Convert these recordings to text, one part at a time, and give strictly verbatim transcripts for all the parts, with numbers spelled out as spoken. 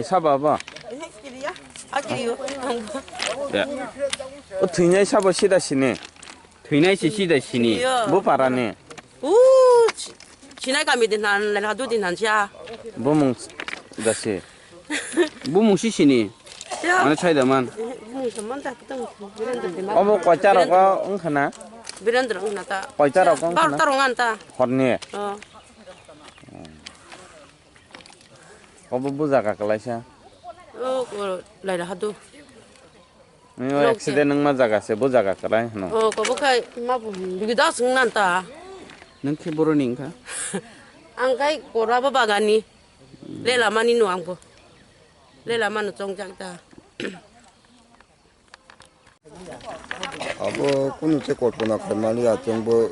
Sabo bo? Ya. O thwinai sabo sida sini? Thwinai si sida sini. Yo. Bo parani? U, si-, sinai kami din han, lel hadu din han siya. Bo mung dasi. Bo mung si sini. Ya. Mane chai da man. Mung saman ta kutang. Birendra de ma. Obo koita rok wngkha na? Birendra wngkha na ta. Koita rok wngkha na? Bar ta rok wngkha na ta. Horni. Oh. Obo bo jaga kwlaisa. O, o, laira hadu. Nini o accident wngma jaga se, bo jaga kwlai hwno. O, kobo khai ma bo hwn. Bigi da swng nan ta. Nang khe boroni wngkha? Ang khai kora bo bagani. Lela mani no ang bo. Lela mano chongjak ta. Abo kunu se kolpona khaimani ya, chwngbo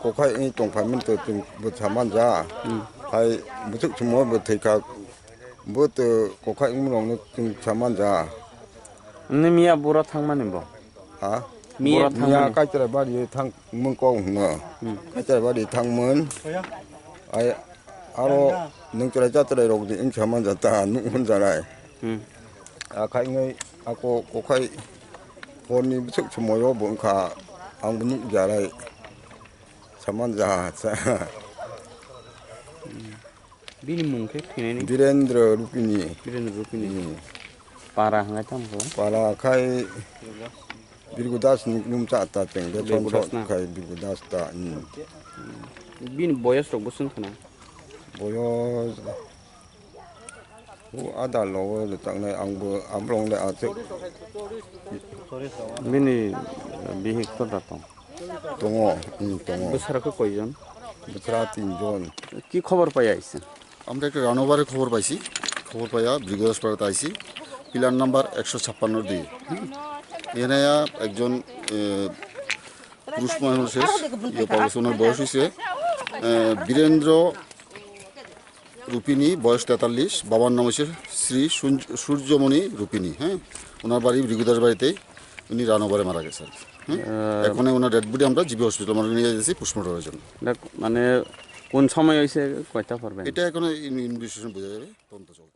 kokhai wngwi tongphaimani to chwngbo samanja. Hmm. Hai bwswk chwngmo bo thwikha, bo to kokhai wngmorokno chwng samanja. Nini miya bura thangmani bo? Ha? Miya bura thangmani? Miya Kaitrai bari thangmung kok hwno. Hmm. Kaitrai bari thangmung. Ai, aro nwng chwrai cha chwrai rok di wng samanja ta nuk hwnjanai. Hmm. Akhai wngwi ako kokhai horni bwswk somoio bo wngkha, ang bo nukjarai samanja. Bini mung khe thwinani? Birendra Rupini. Birendra Rupini. Hmm. Para hwnkhai tamo khe? Para khai Birgu Das ni num cha ta teng de. Birgu Das na? Khai Birgu Das ta. Hmm. Bini boyos rok bwswng khna? Boyos O ada logo le tangnai, ang bo aborok le achuk. Bini bihik koda tong? Tongo, hmm, tongo. Bwsarok khe koijon? Bwsara tinjon. Ki khobor pai aisa? আমরা একটা রানওভারের খবর পাইছি। খবর পাইয়া ব্রিগেড হাসপাতালে আইছি, pillar number একশো ছাপ্পান্ন ডি। এখানে একজন, এ, পুরুষ মানুষের ইয়ে পাওয়া গেছে, ওনার বয়স হয়েছে, এ, বীরেন্দ্র রুপিনী, বয়স তেতাল্লিশ, বাবার নাম হচ্ছে শ্রী সূর্য-, সূর্যমণি রুপিনী, হ্যাঁ, ওনার বাড়ি ভৃগুদাস বাড়িতেই, উনি রানওভারে মারা গেছে আর কি, হ্যাঁ। আহ, এখন ওনার ডেড বডি আমরা জিবি হসপিটাল মর্গে নিয়ে যাচ্ছি পোস্টমর্টমের জন্য। এটা মানে কোন সময় হয়েছে, কয়টা পড়বেন? এটা এখন ইন-, ইনভেস্টিগেশন বোঝা যাবে, তদন্ত চলছে।